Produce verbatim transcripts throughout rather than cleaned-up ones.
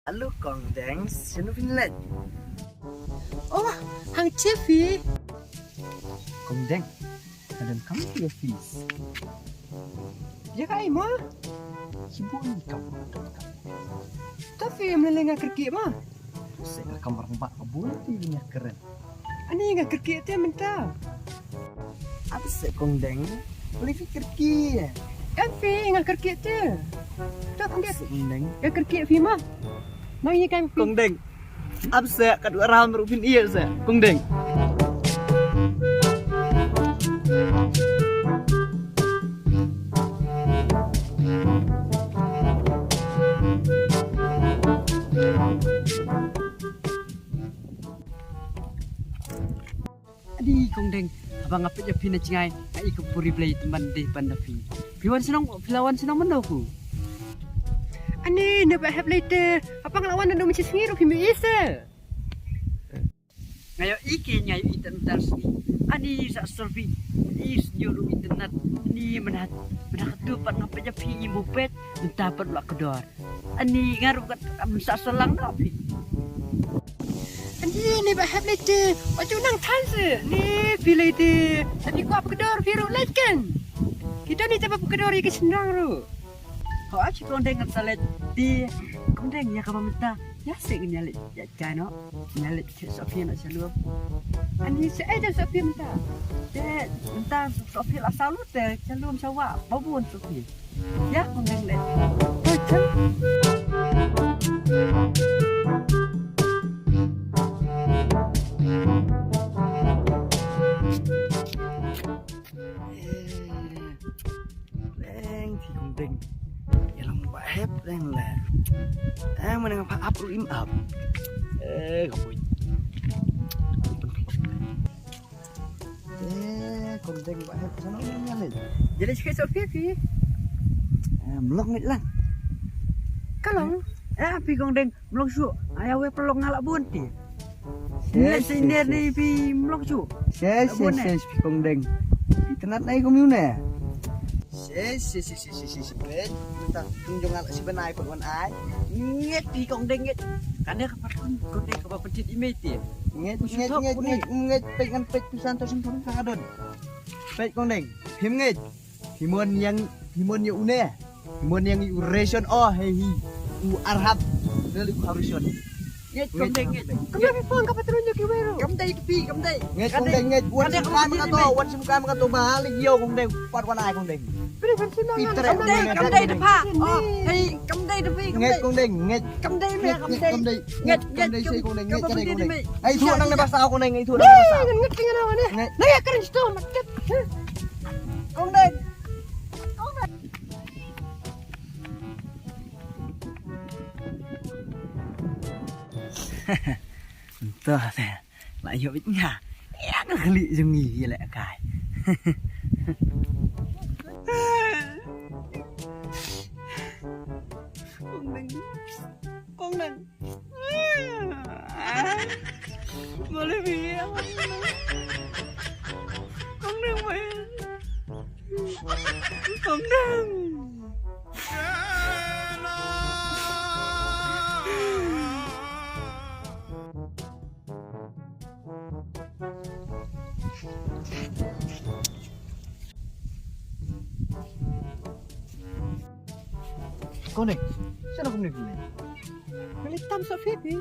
Hello, Kong Deng. Shano phin leit? Oh, hangta phi. Kong Deng, ka donkam ïa phi. Ïa kaei mo? Shibun kam. To phi em lei nga kyrkieh mo. Sa ka kamar ba ka bun ti ïa kren. Ani nga kyrkieh te mynta. Ap seh Kong Deng. Lei phi kyrkieh. Em phi nga kyrkieh te. To Kong Deng. Ap seh Kong Deng. Nga kyrkieh phi mo. Nang ïa kan phi. Kong Deng. Ap seh, kat u ram ruh phin ïeh seh Kong Deng. Adi Kong Deng, haba nga peit ïa phi na jngai, nga i ka puri Blei tymmen dei ban da phi. Phi wan shnong, phi la wan shnong mynno ko? Ani ne ba hep lei te, haba nga la wan naduh mynshisngi ruh phim ïohi seh. Nga ïohi kein, nga ïohi tang tang sngi. Ani sa sor phi, i sngew ruh i tynat, ani mynta, mynta katto pat nga peit ïa phi i mo peit, mynta pat la kdor. Ani nga ruh kat am sa salang na phi. Ani ne ba hep lei te, ba ju nang than se, ni phi lei te. Ani kwah pkdor phi ruh leit ken. Kita ni te ba pkdor ïa ki shynrang ruh. Ho achi Kong Deng ngan sa leit te. Kong Deng ïa kaba mynta. Ïa se ngin ïa leit ïa kai no. Ngin ïa leit te Sophia na shalom. Ani se eh te Sophia mynta. Te mynta Sophia la saw lut te shalom shawa. Babun Sophia. Ïa Kong Deng leh. Oi, chan. Leng phi Kong Deng. Ïa long ba hep leng le. Eh, mana nga pha ap ruh im ap. Eh, ka pui. Eh, Kong Deng ba hep sana ïa leh. Jadi sikit Sophia phi. Eh, mlong ngit lang. Ka long. Eh, phi Kong Deng, mlong shu. Aya we pelong ngalak bun ti. Ngit senior ni phi mlong shu. Ses, ses, ses, phi Kong Deng. Phi tnat nai kum yu ne. Ses, ses, ses, ses, ses, ses. Wait, minta tunjuk ngalak si benai kot wan ai. Ngit phi Kong Deng ngit. Kane ka pat Kong Deng ka ba petit i mei ti. Ngit, ngit, ngit, ngit, ngit, pek ngan pek tu santos santos ka don. Pek Kong Deng. Phim ngeit. Phi mon ïa, phi mon ïa une. Phi mon ïa u ration o he hi. U arhap. Dali u ration. Ngeit Kong Deng ngeit. Kam dei phi pon ka patron ïa ki wei ruh. Kam dei phi, kam dei. Ngeit Kong Deng ngeit. Wan sim kam ka to, wan sim kam ka to ba hali ïa Kong Deng. Pat wan ai Kong Deng. Kam dei, kam dei de pha. Oh, hei, kam dei de phi, kam dei. Ngeit Kong Deng ngeit. Kam dei me, kam dei. Ngeit, ngeit, kam dei sei Kong Deng ngeit. Ai thu nang ne ba sa Kong Deng, ai thu nang ne ba sa. Ngeit. Nang ïa kren sto mat. Kong Deng. Kong Deng. Ntah te. La ïoh bit nga. Ïa ka khlieh jong ngi ïa leh kai. Kong Deng. Kong Deng. Boleh biar. Kong Deng, boy. Kong Deng. Kong Deng, sano Kong Deng? Kali tam sa fit ni.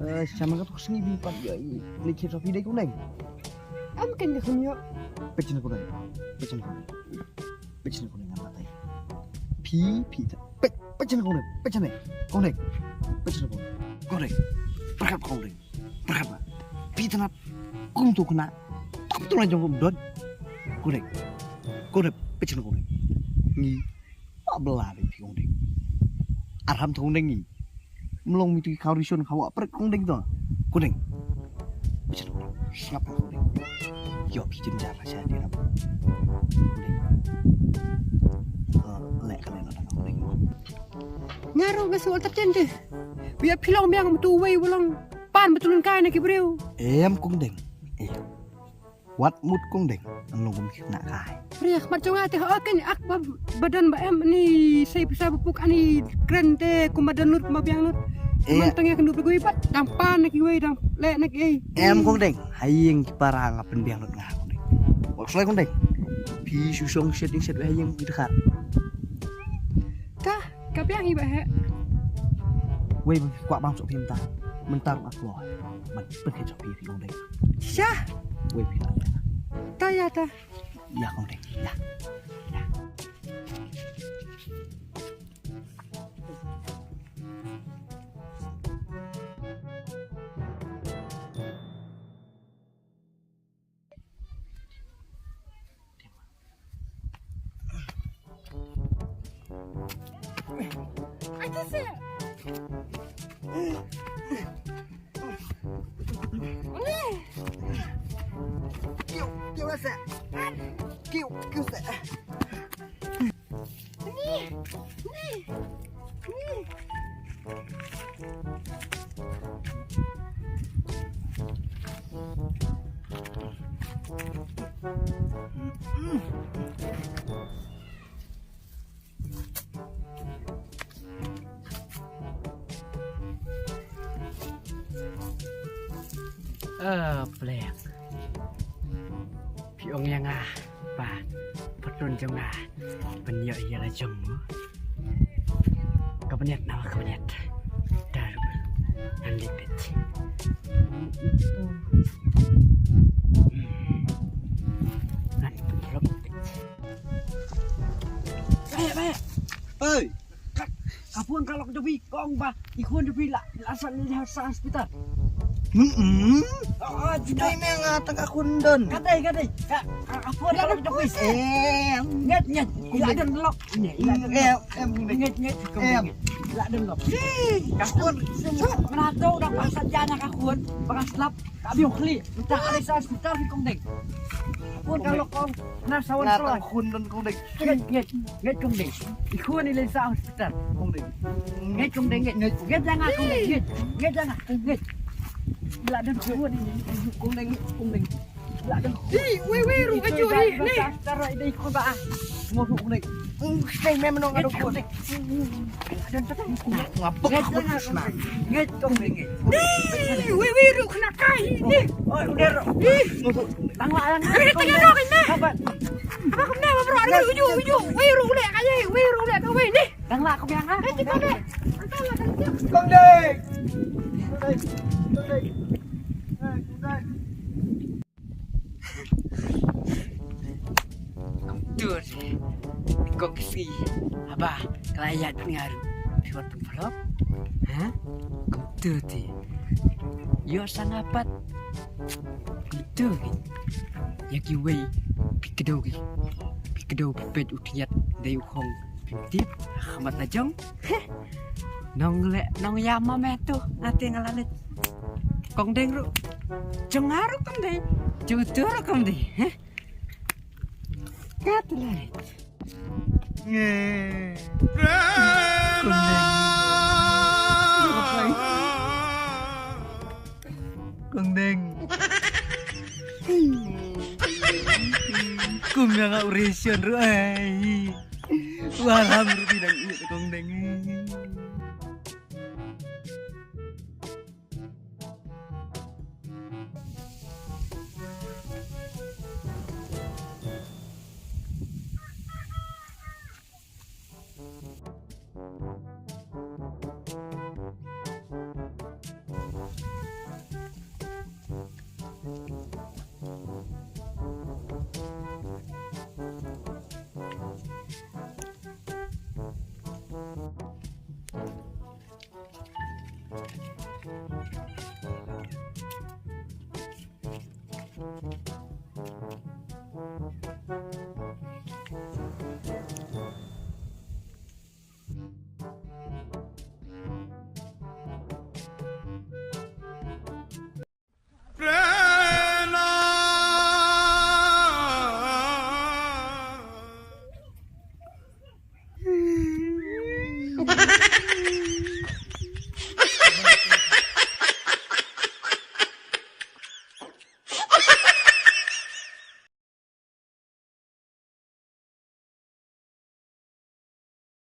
Eh, sama ka tok sngi bi pat ya, ni kit sa fit dei Kong Deng. Am kan dei Kong Deng. Pecin Kong Deng. Pecin Kong Deng. Pecin Kong Deng. Phi, phi, pecin Kong Deng. Pecin Kong Deng. Pecin Kong Deng. Pecin Kong Deng. Pyrkhat Kong Deng. Pyrkhat ba. Phi tnat. Kumtu kena. Kumtu la jong kumdon. Kong Deng. Kong Deng. Pecin Kong Deng. Ngi. Ba bela dei phi Kong Deng. Arham Kong Deng ngi. Mlong mi tu ki khaw rishon khaw wa prek Kong Deng to. Kong Deng. Pecin Kong Deng. Sngap Kong Deng. Yo phi jin jar la sha dei rap. Kong Deng. Eh, leh ka leh na Kong Deng. Nga ruh nga shu entertain te. Bia phi long biang mtu wei u long pan mtu lun kai na ki briew. Em Kong Deng. Em. Wat mut Kong Deng. An long kum ki na kai. Ria khmat jong nga te ho ken ak ba badon ba em ni sei pisa ba puk ani kren te kum badon lut kum ba biang lut. Mantang ïa kyndup da kiwei pat, dang pan na kiwei, dang leh na kiwei. Em Kong Deng, ha ïing ki para nga pynbiang lut nga Kong Deng. Wat kloi Kong Deng. Phi shu shong shet ïing shet wei ha ïing phi dkhar. Ta, ka biang i ba heh. Wei ba phi kwah bam sok phi mynta. Mynta ruh nga kloi. Man pynkhih sok phi phi Kong Deng. Sha. Wei phi la. Ta ïa ta. Ïa Kong Deng. Ïa. Ïa. Kiu, kiu asa. Kiu, kiu asa. Ah, plek. Phi ong ïa nga ba patlun jong nga ban ïoh ïa la jong mo. Ka bniat na ka bniat. Daru. Ngan lip it. Ngan pynlok it. Bae, bae. Oi. Ka phone ka lok jong phi kong ba i khun jong phi la la sa la sa hospital. Hmm. Ah, dei me nga tang ka khun don. Ka dei, ka dei. Ka phone ka lok jong phi. Em. Nget nget. La don lok. Em em. Nget nget. Em. La don lok. Ka khun. Mana tu dah pasal jana ka khun. Pakas lap. Ka biang khlieh, mynta ka leit sha hospital phi Kong Deng. Khun ka lok kong, na sawan. Na tang khun don Kong Deng. Ngeit, ngeit, ngeit Kong Deng. I khun i leit sha hospital Kong Deng. Ngeit Kong Deng, ngeit. Ngeit ïa nga Kong Deng, ngeit. Ngeit ïa nga, ngeit. La don khun i Kong Deng, Kong Deng. La don khun. Ih, wei wei ruh ka ju ih, ne. Hospital i dei khun ba. Mo ruh Kong Deng. Kong Deng me mynno nga don khun. Wei wei ruh kena kai ni. Tang la lang. Apa kena ba bro, uju uju. Wei ruh le kai, wei ruh le kai ni. Tang la ko biang ah. Kong Deng. Kong Deng. Kumtur. Kong Kisi. Haba ka la ïaid bad nga ruh phi wan pynphlop? Ha? Kumtur te. Ïoh sa nga pat. Kumtur ki. Ïa kiwei phi kdew ki. Phi kdew phi peit u Tngiat dei u khong. Pynthip ha khmat la jong. Nong leh nong ïam ma me tu. Nga te nga la leit. Kong Deng ruh. Jong nga ruh Kong Deng. Jong utu ruh Kong Deng. Heh. Ka tu la leit. Nge. Kong Deng. Kong Deng. Kum ïa nga u ration ruh ai. Waram ruh phi dang ïeit Kong Deng.